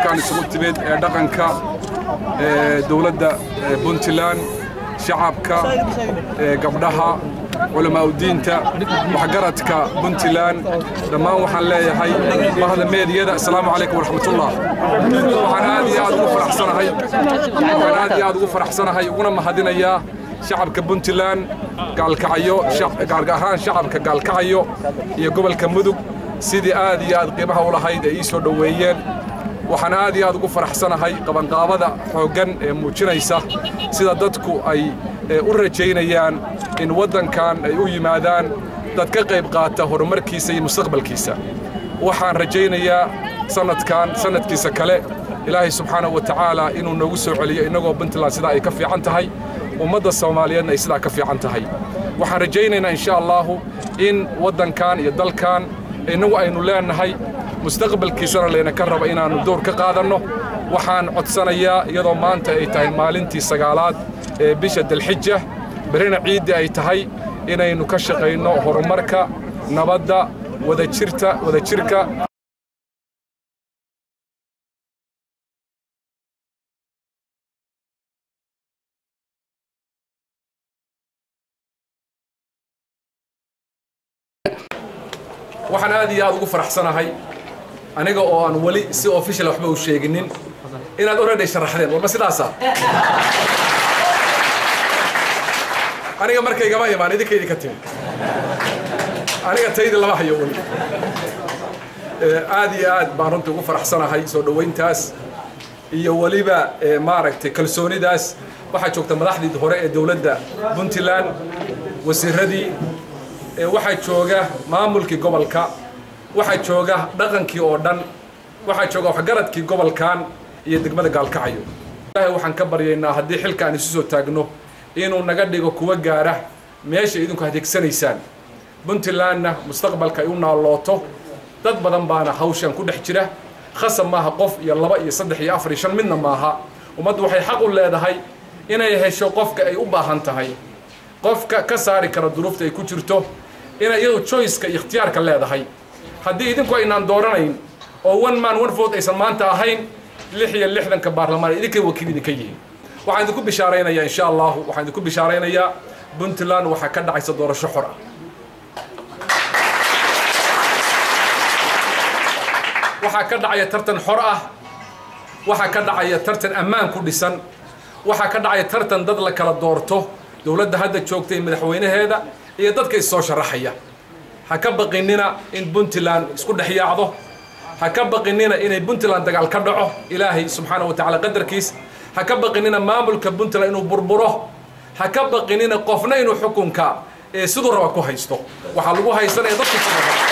Halkaan isugu timid ee dhaqanka ee dowladda Puntland, shacabka, gabdhaha, culamaa'udiinta, waxgaradka Puntland, dhammaan waxaan leeyahay bahda meediyada, assalaamu calaykum waraxmatullah. Waxaan aad iyo aad ugu faraxsanahay, waxaan aad iyo aad ugu faraxsanahay uguna mahadinayaa shacabka Puntland, Gaalkacyo, gaar ahaan shacabka Gaalkacyo iyo gobolka Mudug, sidii aad iyo aad qiimaha u lahayd ay ii soo dhoweeyeen. Waxaan aad iyo aad ugu faraxsanahay qabanqaabada xooggan ee muujinaysa sida dadku ay u rajaynayaan in waddankan ay u yimaadaan dad ka qayb qaata horumarkiisa iyo mustaqbalkiisa. Waxaan rajaynayaa sanadkan sanadkiisa kale Ilaahay subxaanahu wa tacaala inuu noogu soo celiyo innagoo Puntland sidaa ay ka fiican tahay, ummadda Soomaaliyeedna ay sidaa ka fiican tahay. Waxaan rajaynaynaa insha Allahu in waddankan iyo dalkan innagu aynu leenahay mustaqbalkiisana layna ka raba inaannu door ka qaadanno. Waxaan codsanayaa, iyadoo maanta ay tahay maalintii 9aad ee bisha Dalxija, berrina ciiddii ay tahay, inaynu ka shaqayno horumarka, nabadda, wadajirta, wadajirka. Waxaan aad iyo aad ugu faraxsanahay, aniga oo aan weli si official waxba u sheeginin, inaad already sharaxdeen. Warma sidaasa? Aniga markaygama imaan, idinka idinka timi, aniga taydi lama hayo weli. Aad iyo aad baan runtii ugu faraxsanahay soo dhoweyntaas iyo weliba maaragtay kalsoonidaas. Waxaa joogta madaxdii hore ee dowladda Puntland, wasiiradii, waxaa jooga maamulkii gobolka, waxaa jooga dhaqankii oo dhan, waxaa jooga waxgaradkii gobolkan iyo degmada Gaalkacyo. Ilaahay waxaan ka baryaynaa haddii xilka aan isu soo taagno inuu naga dhigo kuwa gaara meesha idinku adeegsanaysaan, Puntlandna mustaqbalka ay u naallooto. Dad badan baana hawshan ku dhex jira. Khasab maaha qof iyo laba iyo saddex iyo afar iyo shan, midna maaha. Ummaddu waxay xaq u leedahay inay hesho qofka ay u baahan tahay, qofka ka saari kara duruufta ay ku jirto, inay iyadu choiceka iyo ikhtiyaarka leedahay. Haddii idinku aynaan dooranayn oo one man one vote aysan maanta ahayn, 66-ka baarlamaan idinkay wakiil idinka yihiin. Waxaan idinku bishaaraynayaa insha Allahu, waxaan idinku bishaaraynayaa Puntland waxaa ka dhacaysa doorasho xor ah, waxaa ka dhacaya tartan xor ah, waxaa ka dhacaya tartan ammaan ku dhisan, waxaa ka dhacaya tartan dad la kala doorto, dowladda hadda joogta iyo madaxweynaheeda iyo dadka is soo sharaxaya. Ha ka baqinina in Puntland isku dhex yaacdo, ha ka baqinina inay Puntland dagaal ka dhaco, Ilaahay subxaana wa tacaala qadarkiis. Ha ka baqinina maamulka Puntland inuu burburo, ha ka baqinina qofna inuu xukunka ee siduu raba ku haysto. Waxaa lagu haysanaya dadku siduu raba.